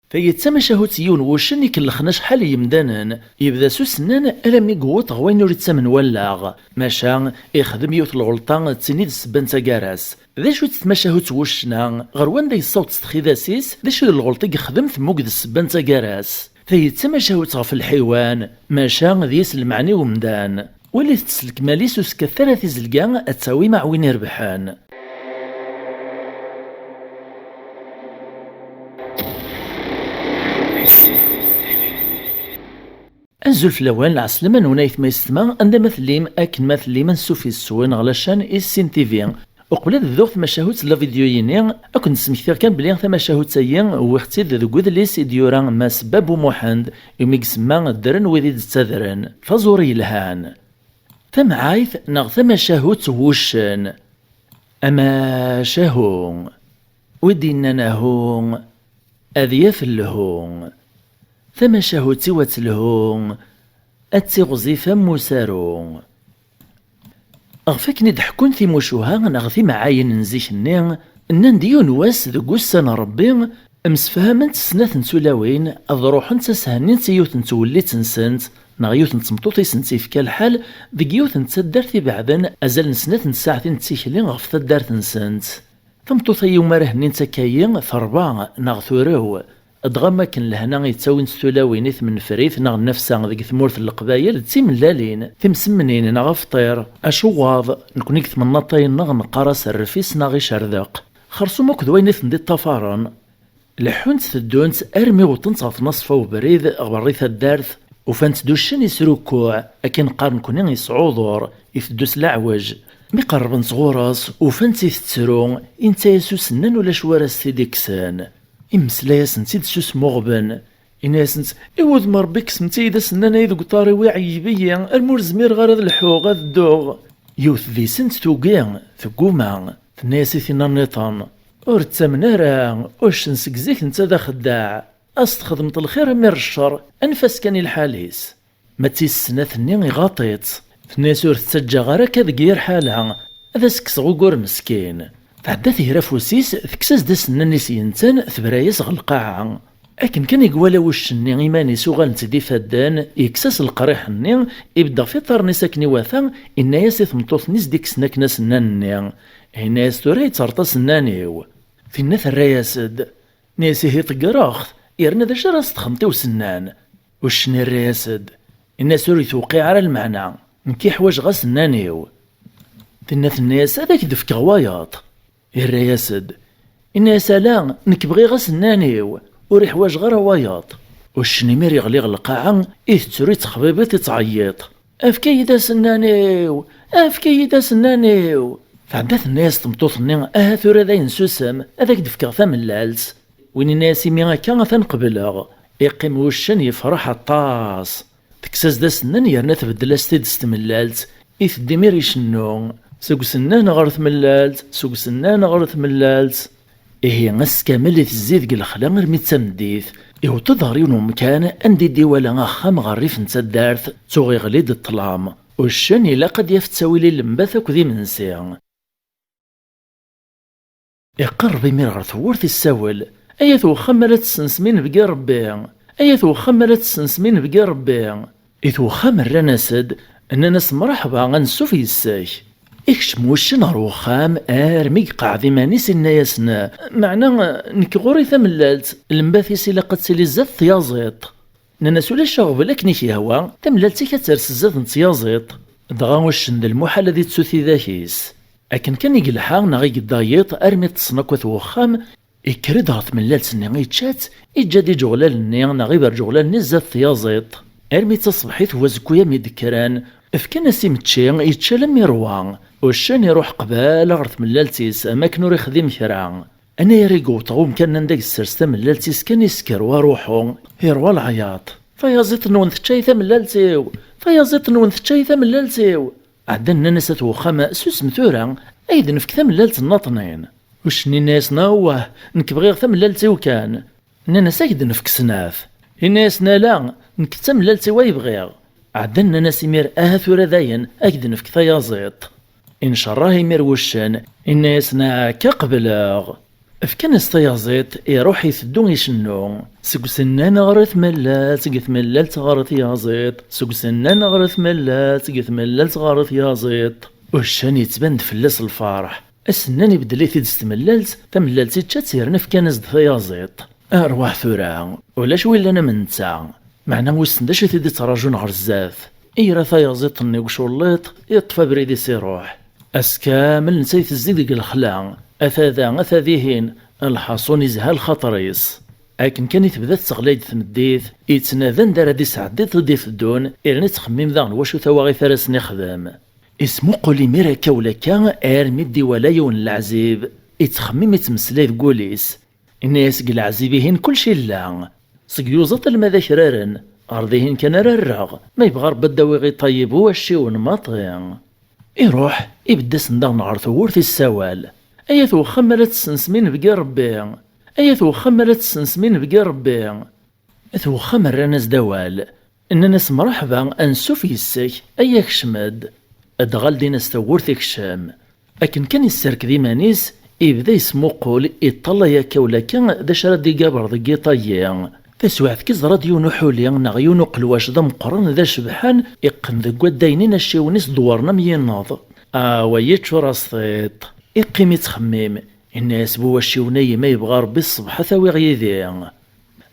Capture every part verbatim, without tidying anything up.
Tayi d tamacahut n yiwen wuccen ikellxen acḥal n yemdanen. Yebda s usennan alammi yewweḍ ɣer wayen ur ittamen wallaɣ. Maca ixdem yiwet n lɣelṭa d tin i d ssebba n taggara-s. D acu-tt tmacahut n wuccen-a? Ɣer wanda yessaweḍ s txidas-is? D acu d lɣelṭ i yexdem temmug d ssebba n taggara-s? Tayi d tamacahut ɣef lḥiwan, maca d yis lmeɛna i umdan. Walit-tt s lekmal-is, ur skkatet ara tizelga, ad tawim aɛwin irebḥen. Azul fell-awen, lɛeslama-nwen aytma yessetma, anda ma tellim, akken ma tellim, ansuf yes-wen ɣer la chaîne Issin T V. Uqbel ad bduɣ tamacahut n la vidéo-yini, ad ken-d-smektiɣ kan belli tamacahut-ayi wwiɣ-tt-id deg udlis i d-yura Mass Babu Muḥend, imi i isemma ddren wid i d-ttadren. Taẓuri yelhan. Tamɛayt neɣ tamacahut n wuccen. Amacahu. Wi d-yennan ahu, ad yaf lhu. Tamacahut-iw ad telhu, ad tiɣzif am usaru. Ɣef akken i d-ḥekkun timucuha neɣ timɛayin n zik-nni, nnan-d yiwen wass deg ussan n Ṛebbi, msefhament snat n tulawin ad ruḥent ad s-hennint i yiwet n twellit-nsent neɣ yiwet n tmeṭṭut i sent-ifka lḥal deg yiwet n taddart ibeɛden azal n snat n tsaɛtin n tikli ɣef taddart-nsent. Tameṭṭut-ayi umi ara hennint akka-yi terba neɣ turew. Dɣa am wakken lehna yettawin s tulawin i tmenfrit neɣ nnefsa deg tmurt n Leqbayel d timellalin, timsemmnin neɣ afṭir, acuwaḍ, nekni deg tmennaṭ-ayi-nneɣ neqqar-as rrefis neɣ icerdeq. Xersum akked wayen i ten-d-iṭṭafaren. Leḥḥunt teddunt armi wwḍent ɣer tnaṣfa ubrid ɣer berri taddart, ufant-d uccen isrukkuɛ akken qqar nekni isɛuḍur, iteddu s leɛwej. Mi qerrbent ɣur-s, ufant-it tettru, inta-yas usennan ulac wara s-t-id-ikksen. Immeslay-asent-id s usmuɣben, inna-yasent: "I wudem n Ṛebbi, kksemt-iyi-d asennan-ayi deg uṭar-iw, iɛeyyeb-iyi, armi ur zmireɣ ara ad lḥuɣ, ad dduɣ." Yiwet deg-sent tugi, tegguma, tenna-yas i tinna nniḍen: "Ur ttamen ara, uccen seg zik netta d axeddaɛ, ad s-txedmeḍ lxir am ir ccer, anef-as kan i lḥal-is." Ma d tis snat-nni iɣaṭ-itt. Tenna-yas: "Ur t-ttaǧǧaɣ ara akka deg yir ḥala, ad as-kkseɣ ugur meskin." Tɛedda tger afus-is, tekkes-as-d asennan-is yenten, tebra-yas ɣer lqaɛa. Akken kan i iwala wuccen-nni iman-is uɣalent-d ifadden, yekkes-as leqriḥ-nni, ibedd ɣef iṭarren-is akken iwata, inna-yas i tmeṭṭut-nni s-d-ikksen akken asennan-nni. Inna-yas: "Tura yettreṭ asennan-iw." Tinna terra-yas-d. Inna-yas: "Ihi ṭeggreɣ-t, yerna d acu ara s-texdmeḍ i usennan?" Uccen irra-yas-d, inna-yas: "Ur yi-tewqiɛ ara lmeɛna, nekk i ḥwajeɣ asennan-iw." Tinna tenna-yas: "Ad ak-d-fkeɣ wayeḍ." Irra-yas-d, inna-yas: "Ala, nekk bɣiɣ asennan-iw, ur iḥwajeɣ ara wayeḍ." Uccen imir yeɣli ɣer lqaɛa, itettru, yettexbibiṭ, yettɛeyyiṭ: "Efk-iyi-d asennan-iw! Efk-iyi-d asennan-iw!" Tɛedda tenna-yas tmeṭṭut-nni: "Aha tura dayen susem, ad ak-d-fkeɣ tamellalt." Win inna-yas: "Imi akka atan qebleɣ." Iqqim wuccen yefreḥ aṭas. Tekkes-as-d asennan yerna tbeddel-as-t-id s tmellalt. Iteddu imir icennu. Seg usennan ɣer tmellalt, seg usennan ɣer tmellalt. Ihi ass kamel itezzi deg lexla armi d tameddit. Iwweḍ-d ɣer yiwen umkan anda i d-iwala axxam ɣer rrif n taddart, tuɣ iɣli-d ṭṭlam. Uccen ilaq ad d-yaf ttawil i llembat akked imensi. Iqerreb imir ɣer tewwurt, issawel: "Ay at wexxam, ma la tessensem inebgi n Ṛebbi! Ay at wexxam, ma la tessensem inebgi n Ṛebbi!" It wexxam rran-as-d, nnan-as: "Mreḥba, ansuf yes-k." Ikcem wuccen ɣer wexxam armi iqeɛɛed iman-is, inna-yasen: "Meɛna nekk ɣur-i tamellalt, lembat-is ilaq ad tili zdat tyaẓiḍt." Nnan-as: "Ulac aɣbel, akken i k-yehwa, tamellalt-ik ad ters zdat n tyaẓiḍt." Dɣa uccen d lmuḥal ad ittu tidak-is. Akken kan i yelḥa neɣ i yedda yiḍ armi ṭṭsen akk at wexxam, ikker-d ɣer tmellalt-nni, ičča-tt, iǧǧa-d iǧuɣlal-nni neɣ iberǧuɣlal-nni zdat tyaẓiḍt. Armi d taṣebḥit n wazekka-ya mi d-kkren, fkan-as imečči, ičča alammi iṛwa. Uccen iṛuḥ qbala ɣer tmellalt-is am akken ur ixdim kra. Anayer i yewweḍ ɣer umkan anda i yessers tamellalt-is kan, isker waruḥu, iṛwa leɛyaḍ: "Tayaẓiḍt-nwen tečča-yi tamellalt-iw! Tayaẓiḍt-nwen tečča-yi tamellalt-iw!" Ɛeddan nnan-as at wexxam: "Susem tura, ad k-d-nefk tamellalt nnaṭnin." Uccen inna-yasen: "Awah, nekk bɣiɣ tamellalt-iw kan." Nnan-as: "Ad k-d-nefk snat." Inna-yasen: "Ala, nekk d tamellalt-iw ay bɣiɣ." Ɛeddan nnan-as imir: "Aha tura dayen, ad k-d-nefk tayaẓiḍt." Incerrah imir wuccen, inna-yasen: "Akka qebleɣ." Fkan-as tayaziḍt, iruḥ iteddu icennu. Seg usennan ɣer tmellalt, seg tmellalt ɣer tyaziḍt, seg usennan ɣer tmellalt, seg tmellalt ɣer tyaziḍt. Uccen yettban-d fell-as lferḥ. Asennan ibeddel-it-id s tmellalt, tamellalt ičča-tt yerna fkan-as-d tayaziḍt. Arwaḥ tura, ulac wi llan am netta. Meɛna wissen d acu i t-id-ittraǧun ɣer zdat. Ira tayaziḍt-nni deg uculliṭ, iṭṭef abrid-is iruḥ. Ass kamel netta itezzi deg lexla, ata da, ata dihin, lḥaṣun izha lxaṭer-is. Akken kan i tebda tettɣlay-d tmeddit, ittnadi anda ara d-isɛeddi tiṭ i d-iteddun, irna ittxemmim daɣen wacu tawaɣit ara sen-ixdem. Ismuqul imir akka ula akka armi d-iwala yiwen n leɛzib, ittxemmim ittmeslay deg wul-is. Inna-yas deg leɛzib-ihin kullec illa. Seg yuẓaṭ alma d akraren, ɣer dihin kan ara rreɣ, ma yebɣa Rebbi ad d-awiɣ i Ṭayyib u acciwen maṭi. Iruḥ, ibedd-asen daɣen ɣer tewwurt issawal. Ay at wexxam ara tessensem inebgi Rebbi! Ay at wexxam ara tessensem inebgi Rebbi! At wexxam rran-as-d awal. Nnan-as mreḥba, ansuf yes-k, aya kcem-d. Dɣa ldin-as tawwurt ikcem. Akken kan isserked iman-is, ibda yesmuqul, iṭṭalay akka ula akka d acu ara d-igaber deg yiṭ-agi. Taswiɛt kan iẓra-d yiwen uḥuli neɣ yiwen uqelwac d ameqqran d acebḥan, iqqen deg waddayen-in acciwen-is dewren am yinneḍ. Awa yeččur-as tiṭ. Iqqim ittxemmim. Inna-yas bu wacciwen-ayi ma yebɣa Rebbi ṣṣbeḥ ad t-awiɣ yid-i.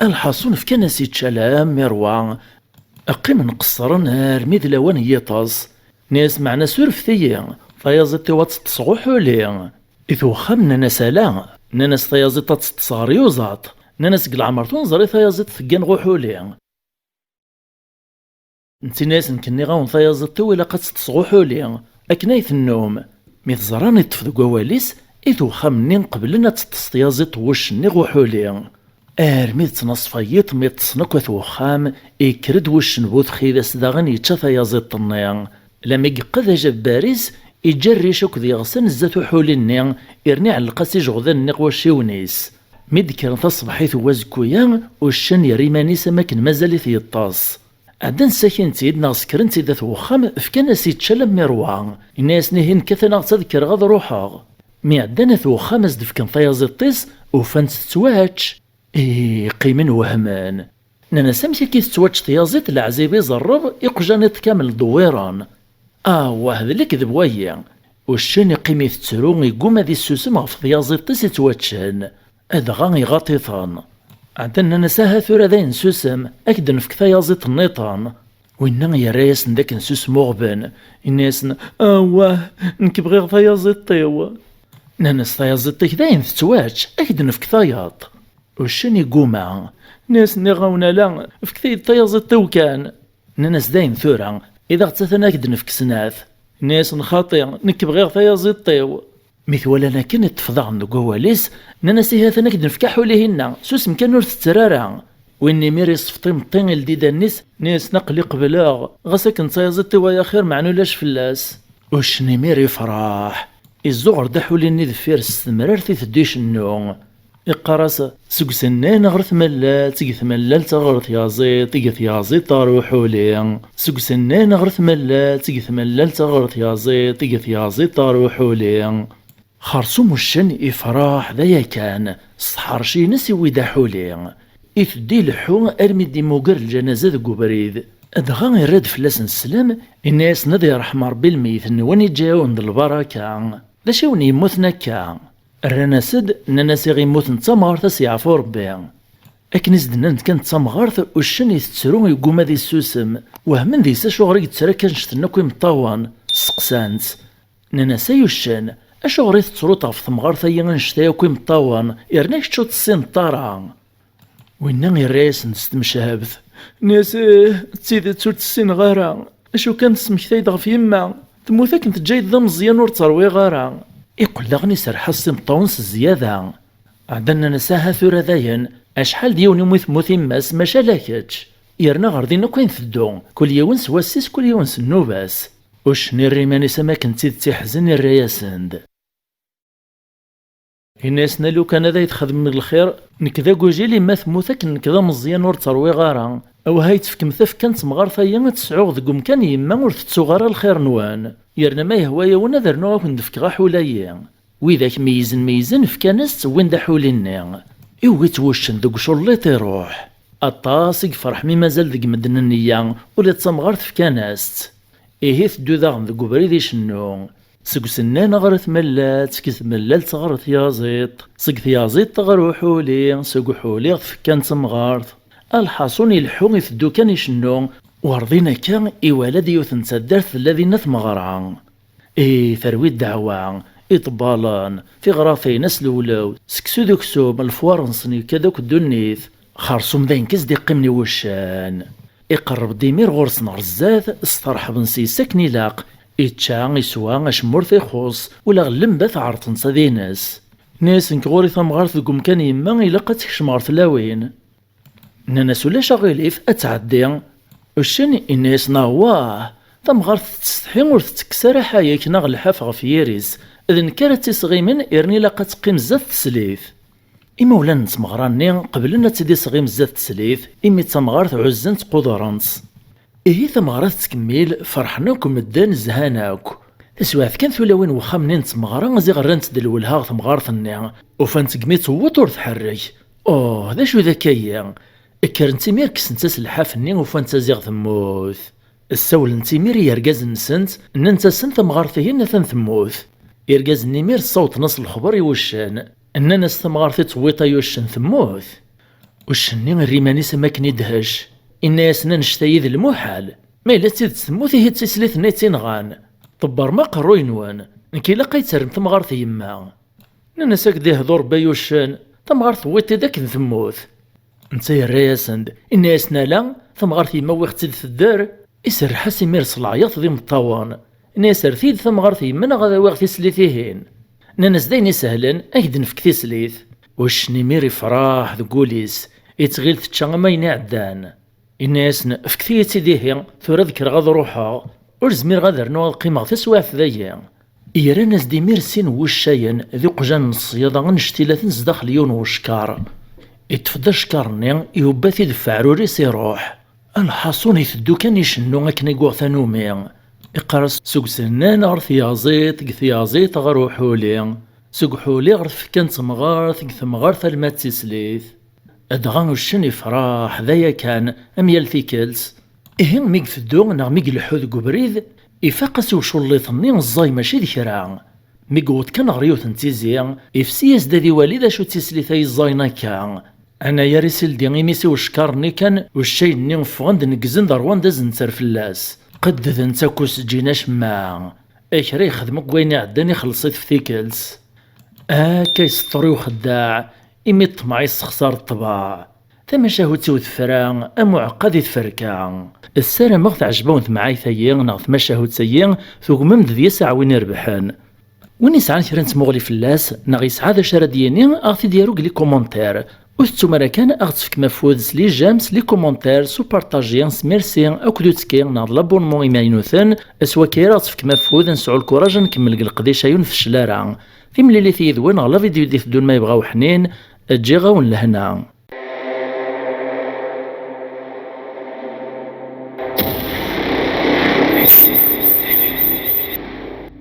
Alḥaṣun fkan-as iččala am mirwa. Qqimen qeṣṣren armi d lawan n yiṭes. Nni-as meɛna surfet-iyi, tayaziḍt-iw ad teṭṭes ɣ uḥuli. It wexxam nnan-as ala, nnan-as tayaziḍt ad teṭṭes ɣer yuẓaṭ. Nnan-as deg leɛmer-twen ẓri tayaziḍt teggan ɣ uḥuli. Nettinna-yas nekk nniɣ-awen tayaziḍt-iw ilaq ad teṭṭes ɣ uḥuli, akken ay tennum. Mi t-ẓran iṭṭef deg wawal-is, it wexxam-nni qeblen ad teṭṭes tyaziḍt n wuccen-nni ɣ uḥuli. Armi d ttnaṣfa n yiḍ mi ṭṭsen akk at wexxam, ikker-d wuccen bu txidas daɣen yečča tayaziḍt-nni. Lami yeqqed ajabbar-is, iǧǧa rric akked yeɣsan zdat uḥuli-nni, irna iɛelleq-as ijeɣdan-nni ɣ wacciwen-is. Mi d-kkren taṣebḥit n wazekku-ya, uccen yerra iman-is am akken mazal-it yeṭṭes. Ɛeddan ssakin-t-id neɣ sekren-t-id at wexxam, fkan-as iččal am mirwa. Inna-yasen ihi nekk atan ad kkreɣ ad ruḥeɣ. Mi ɛeddan at wexxam ad s-d-fken tayaziḍt-is, ufan-tt tettwačč. Ih, qqimen wehmen. Nnan-as amek akka i tettwačč tyaziḍt, leɛzib iẓerreb, iqjan-iḍ kamel dewwiren. Awah, d lekdeb wayi. Uccen iqqim itettru, igguma ad issusem ɣef tyaziḍt-is ittwaččen. Dɣa iɣaṭ-iten. Ɛeddan nnan-as aha tura dayen susem, ad k-d-nefk tayaziḍt nniḍen. Winna yerra-yasen d akken susem uɣben. Inna-yasen awah, nekk bɣiɣ tayaziḍt-iw. Nnan-as tayaziḍt-ik dayen tettwačč, ad k-d-nefk tayeḍ. Uccen igguma. Nnan-as nniɣ-awen ala, fket-iyi-d tayaziḍt-iw kan. Nnan-as dayen tura, i d aɣ-ttatan ad k-d-nefk snat. Nnan-as xaṭi, nekk bɣiɣ tayaziḍt-iw. Mi t-walan akken iṭṭef daɣen deg wawal-is, nnan-as ihi atan ad k-d-nefk aḥuli-hinna, susem kan ur tetter ara. Win imir isfeḍ imeṭṭi ildi-d allen-is, nnan-as aql-i qebleɣ, ɣas akken d tayaziḍt-iw ay axir meɛna ulac fell-as. Uccen imir ifreḥ. Izzuɣer-d aḥuli-nni deffir-s s temrart iteddu icennu. Iqqar-as seg usennan ɣer tmellalt, seg tmellalt ɣer tyaziḍt, seg tyaziḍt ɣer uḥuli. Seg usennan ɣer tmellalt, seg tmellalt ɣer tyaziḍt, seg tyaziḍt ɣer uḥuli. Xersum uccen ifreḥ d aya kan, s tḥerci-ines iwwi-d aḥuli. Iteddu ileḥḥu armi d-imuger lǧanaza deg ubrid. Dɣa irra-d fell-asen sslam, inna-yasen ad yerḥem Rebbi lmeyyet-nwen, iǧǧa-yawen-d lbaraka. D acu i wen-yemmuten akka? Rran-as-d, nnan-as iɣ immuten d tamɣart ad s-yeɛfu Rebbi. Akken i s-d-nnant kan d tamɣart, uccen itettru, yegguma ad issusem. Wehmen deg-s acuɣer i yettru akka annect-nni akk imeṭṭawen. Steqsan-t. Nnan-as ay uccen, acuɣer i tettruḍ ɣef temɣart-agi annect-a akk imeṭṭawen, yerna kečč ur tessineḍ ara? Winna irra-yasen-d s tmecḥabt. Nnan-as ih, d tidet ur tt-ssineɣ ara. Acu kan tesmektay-d ɣef yemma. Temmut akken teǧǧa-yi-d d ameẓyan ur tt-rwiɣ ara. Iqqel daɣen iserreḥ-as s imeṭṭawen s zzyada. Ɛeddan nnan-as aha tura dayen, acḥal d yiwen umi temmut yemma-s maca ala kečč. Yerna ɣer din akk i nteddu, kul yiwen s wass-is kul yiwen s nnuba-s. Uccen irra iman-is am akken d tidet iḥzen irra-yasen-d. Inna-yasen a lukan ad ay-txedmem lxir, nekk d agujil, yemma temmut akken nekk d ameẓyan ur tt-rwiɣ ara. Awah ay tefkem tafekka n temɣart-agi ad tt-sɛuɣ deg umkan yemma ur tettuɣ ara lxir-nwen. Yerna ma yehwa-yawen ad rnuɣ ad aken-d-fkeɣ aḥulay-i. Widak meyyzen meyyzen fkan-as-tt, wwin-d aḥuli-nni. Iwwi-tt wuccen deg uculliṭ iruḥ. Aṭas i yefreḥ mi mazal deg medden nniya ula d tamɣart fkan-as-tt. Ihi teddu daɣen deg ubrid icennu. Seg usennan ɣer tmellalt, seg tmellalt ɣer tyaẓiḍt, seg tyaẓiḍt ɣer uḥuli, seg uḥuli ɣer tfekka n temɣart. Alḥaṣun ileḥḥu iteddu kan icennu, ur din akka iwala-d yiwet n taddart tella dinna tmeɣra. Ih, terwi ddeɛwa, iṭebbalen, tiɣratin, aslewlew, seksu d uksum, lefwar-nsen yekka-d akk ddunit. Xersum d ayen i s-d-iqqimen i wuccen. Iqerreb-d imir ɣur-sen ɣer zdat, steṛḥben s-yes akken ilaq. Ičča, iswa, acemma ur t-ixuṣṣ, ula ɣ llembat ɛerḍen-tt ad ines. Nna-yas: "Nekk ɣur-i tamɣart deg umkan yemma, ilaq ad tekcem ɣer tlawin." Nnan-as: "Ulac aɣilif, ad tɛeddi." Uccen inna-yasen: "Awah, tamɣart tettsetḥi ur tettekkes ara ḥayek neɣ lḥaf ɣef yiri-s, d nekk ara tt-isɣimen, irni ilaq ad teqqim zdat teslit." Imawlan n tmeɣra-nni qeblen ad tt-id-isɣim zdat teslit, imi d tamɣart ɛuzzen-tt qudren-tt. Ihi tamɣra tettkemmil, ferḥen akk medden, zhan akk. Taswiɛt kan tulawin n wexxam-nni n tmeɣra ziɣ rrant-d lwelha ɣer temɣart-nni, ufan-tt degmi tewweḍ ur tḥerrek. Uh, d acu d akka-yi? Kkrent imir, kksent-as lḥaf-nni, ufan-tt ziɣ temmut. Ssawlent imir i yergazen-nsent, nnant-asen tamɣart-ihin atan temmut. Irgazen imir ssawḍen-as lexber i wuccen. Nnan-as: "Tamɣart i tewwiḍ ay uccen temmut." Uccen-nni irra iman-is am akken idhec. Inna-yasen: "Annect-ayi d lmuḥal. Ma yella d tidet temmut, ihi d tislit-nni i tt-inɣan. Ḍebbṛem aqerruy-nwen. Nekk ilaq ad yi-terrem tamɣart yemma." Nnan-as: "Ad k-d-ihdu Ṛebbi ay uccen, tamɣart tewwiḍ-tt-id akken temmut." Netta yerra-yasen-d, inna-yasen: "Ala, tamɣart yemma wwiɣ-tt-id tedder." Iserreḥ-as imir s leɛyaḍ d imeṭṭawen. Inna-yas: "Rret-iyi-d tamɣart yemma neɣ ad awiɣ tislit-ihin." Nnan-as: "D ayen isehlen, ad k-d-nefk tislit." Uccen imir ifreḥ deg wul-is, ittɣil tečča am ayen iɛeddan. Inna-yasen: "Fket-iyi-tt-id ihi, tura ad kkreɣ ad ruḥeɣ. Ur zmireɣ ad rnuɣ ad qqimeɣ taswiɛt dagi." Yerran-as-d imir sin n wuccayen d iqjan n ṣṣyada annect-ilaten zdaxel yiwen n ucekkaṛ. Iṭṭef-d acekkaṛ-nni, ihubba-t-id ɣef uɛrur-is, iruḥ. Alḥaṣun iteddu kan icennu akken i yuɣ tanumi. Iqqar-as: "Seg usennan ɣer tyaẓiḍt, deg tyaẓiḍt ɣer uḥuli, seg uḥuli ɣer tfekka n temɣart, deg temɣart alma d tislit." Dɣa uccen ifreḥ, d aya kan, am yal tikkelt. Ihi mi iteddu neɣ mi ileḥḥu deg ubrid, ifaq-as i uculliṭ-nni ẓẓay mačči d kra. Mi yewweḍ kan ɣer yiwet n tizi, ifsi-yas-d ad iwali d acu d tislit ay ẓẓayen akka. Anayer isildi imi-s i ucekkaṛ-nni kan, uccay-nni ffɣen-d neggzen-d ṛwan-d azenzer fell-as. Qeddden-tt akk ur s-ǧǧin acemma. Kra yexdem akk wayen iɛeddan ixelleṣ-it f tikkelt. Akka iseṭṭer i uxeddaɛ, imi ṭṭmeɛ yessexṣar ṭṭbaɛ. Tamacahut-iw tefra, am uɛeqqa di tferka. Ssarameɣ teɛjeb-awen temɛayt-ayi neɣ tmacahut-ayi, tugmem-d deg-s aɛwin irebḥen. Win yesɛan kra n tmuɣli fell-as, neɣ yesɛa d acu ara d-yini, a ɣ-t-id-yaru deg les commentaires. Ur tettum ara kan a ɣ-tefkem afud s les j'aime, s les commentaires, s upartaji, s merci, akked uttekki neɣ d l'abonnement imaynuten, s wakka ara ɣ-tefkem afud a nesɛu lkuraj a nkemmel deg leqdic-ayi ur nfeccel ara. Timlilit yid-wen ɣer la vidéo i d-iteddun ma yebɣa uḥnin, ǧǧiɣ-awen lehna.